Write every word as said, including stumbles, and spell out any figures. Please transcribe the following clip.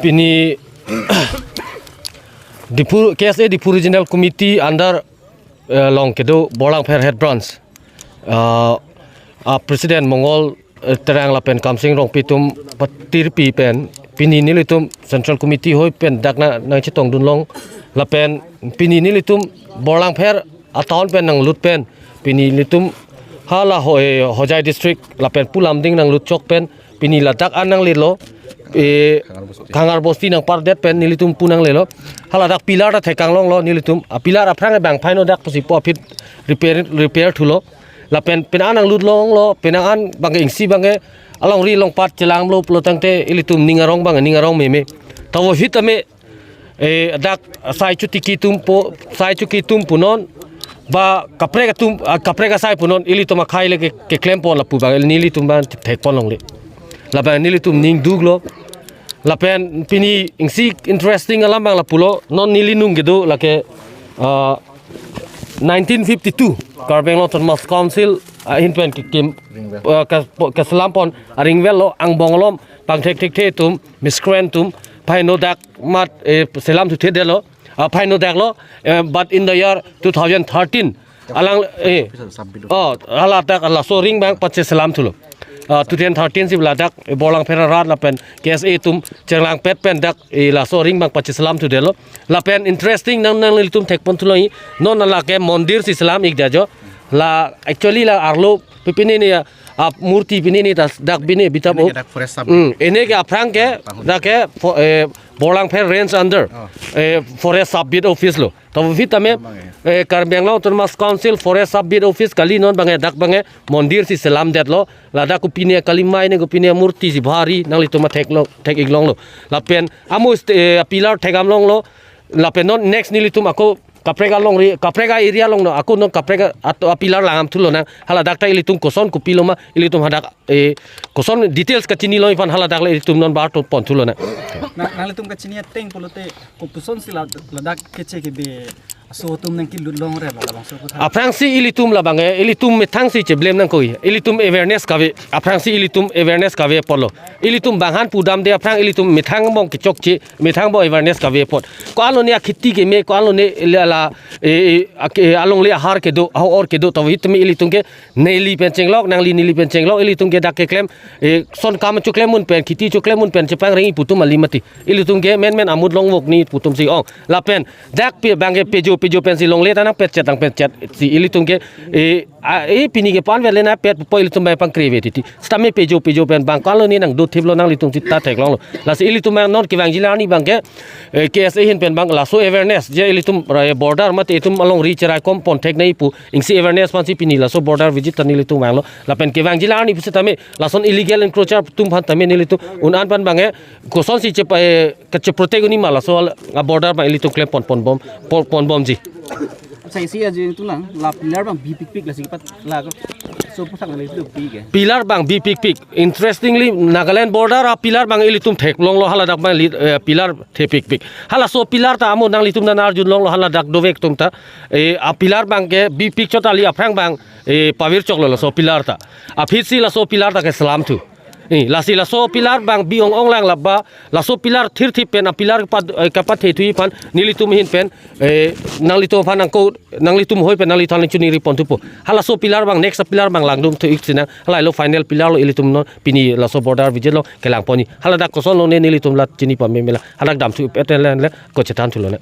Pini Diphu, K S A Diphu Regional Committee under, eh, along kedo Borlangpher Head Branch, ah, a President Mongol, eh, Terang lapen Kamsing Rongpi atum patirpi pen pini nelitum Central Committee hoi pen dak nangchetongdun long lapen pini nelitum Borlangpher a town pen nanglut pen pini nelitum hala ho-, eh, Hojai district lapen pu Lumding nanglut chok pen pini ladak an nanglelo, eh, Khangar Bosti. Khangar Bosti nangpardet pen nelitum pu nanglelo. Haladak pillar ta thekang longlo nelitum. A pillar aphrang bang phaino dak pusi po aphi repair, repair thulo. Lapen penang nanglut longlo, penang an bang isi bang alongri along pat chelanglo pulo tangte ilitum ning arong bang ning arong meme. Tavo hit ame, eh, dak sai chotiki atum po, sai chotiki atum punon, ba kaprek atum, ah, kaprek asai punon, ilitum akhai le ke, keklem pon lapu bang, nelitum bang thek pon longle. Labang nelitum ning duklo. Lapen pini isi interesting alam bang lapulo, non neli nung kedo lake, ah, nineteen fifty-two, Karbi Anglong Autonomous Council, ah, ahin pen kekim, Ringvell. Ah, ke, po, keselam pon, ah, Ringvell lo, angbong alom, pangthek thekthe atum, miscreant atum, phaino dak mat, eh, selam thuthedetlo, ah, phaino daklo, eh, but in the year two thousand thirteen, alang, eh, Submit. Oh, haladak laso ring bang pacheselam thulo. Ah, two thousand thirteen si ladak, eh, Borlangpher arat lapen K S A atum chenglangpet pen dak, eh, laso ring bang pacheselam thudetlo. Lapen interesting nang, nanglitum thek pon thulo, non lake mondir si selam ik dajo. La actually la arlo pipini ni, ah, murti pini ni tas dak pini bitap. Ini o. Ke dak forest sub. Hmm, ini ke aphrang ke, dak ke fo-, eh, Borlangpher range under, Oh. eh, forest sub beat office lo. Tavo hit ame, Bang, eh. eh, Karbi Anglong Autonomous Council forest sub beat office kali, non bang dak bang mondir si selamdetlo. Ladak kopine kali mai ne kopine murti si bhari nanglitum theklo, thek ik longlo. Lapen amo st-, eh, pillar thekdam longlo. Lapen non next nelitum ako kaprek alongri, kaprek a-area along no, ako non kaprek a-, at-, a-pillar langdam thulo nang. Haladak ta ilitum koson kopiloma, ilitum hadak, eh, koson details kachinilo aphan haladak le ilitum non bar to pon thulo nang. Na, nanglitum kachini ateng pulote kopuson si la, ladak keche kebe aso atum nangkelut longre la labangso aphuthak. Aphrangsi ilitum labang, eh, ilitum methang si cheblem nangkok. Ilitum awareness kave. Aphrangsi ilitum awareness kave apotlo. Ilitum bang aphan pudamde aphrang ilitum methang bong kechokche, methang bong awareness kave apot. Ko-an lone akheti keme, ko-an lone la, la, eh, eh, ak-, eh, alongle ahar kedo, ahor kedo, tavo hit ame ilitum ke neli pen chenglok, nangli neli pen chenglok, ilitum ke dak keklem, eh, son kam choklem un pen, kheti choklem un pen, chepangring pu atum alim mati. Ilitum ke menmen amut longvok ni pu atum si ong. Lapen, dak pe bang ke pejo, pejo pen si longle ta nangpetchet, nangpetchet. Si ilitum ke, eh, a, eh, pini ke pan vele nangpet po ilitum bang pangkre ave titi. Sitame pejo, pejo pen bang ko-an lone nangdothiplo nanglitum sita theklonglo. Lasi ilitum bang non kevangji arni bang ke, eh, K S A ahin pen bang laso awareness, je ilitum ra-, border mate itum alongri cherai kom pon thek nangji pu, isi awareness aphansi pini laso border visit ta nelitum vanglo. Lapen kevangji arni pusitame, lason illegal encroacher atum aphan tame nelitum un-an pen bang, eh, kosonsi chep-, eh, kacheprotect unji ma laso a-border bang ilitum klem pon, ponbom, pon, ponbomji. Sa isi aji tulang, la pillar bang bipikpik lasi pat la ko. So aphuthak nanglitum pi ke. Pillar bang bipikpik. Interestingly, Nagaland border a-pillar bang ilitum theklonglo haladak bang li-, eh, pillar thepikpik. Halaso pillar ta amo nanglitum nang arjulonglo haladak dovek atum ta. Eh, a-pillar bang ke bipik chot kali aphrang bang, eh, pavir choklo laso pillar ta. Aphi si laso pillar ta keselam thu. Eh, lasi laso pillar bang bi-ong-ong lang laba, laso pillar thirthip pen a-pillar pat, eh, kapathe thuji aphan, nelitum ahin pen, eh, nanglitum aphan nangko, nanglitum hoi pen nanglitum nangchiningri pon thupo. Halaso pillar bang, next pillar bang langdun thu ik sinang, halailo final pillar lo ilitum non, pini laso border visit lo kelang ponji. Haladak koson lone nelitum la chini pame mela, haladak dam thu pen le, le, ko chethan thulone.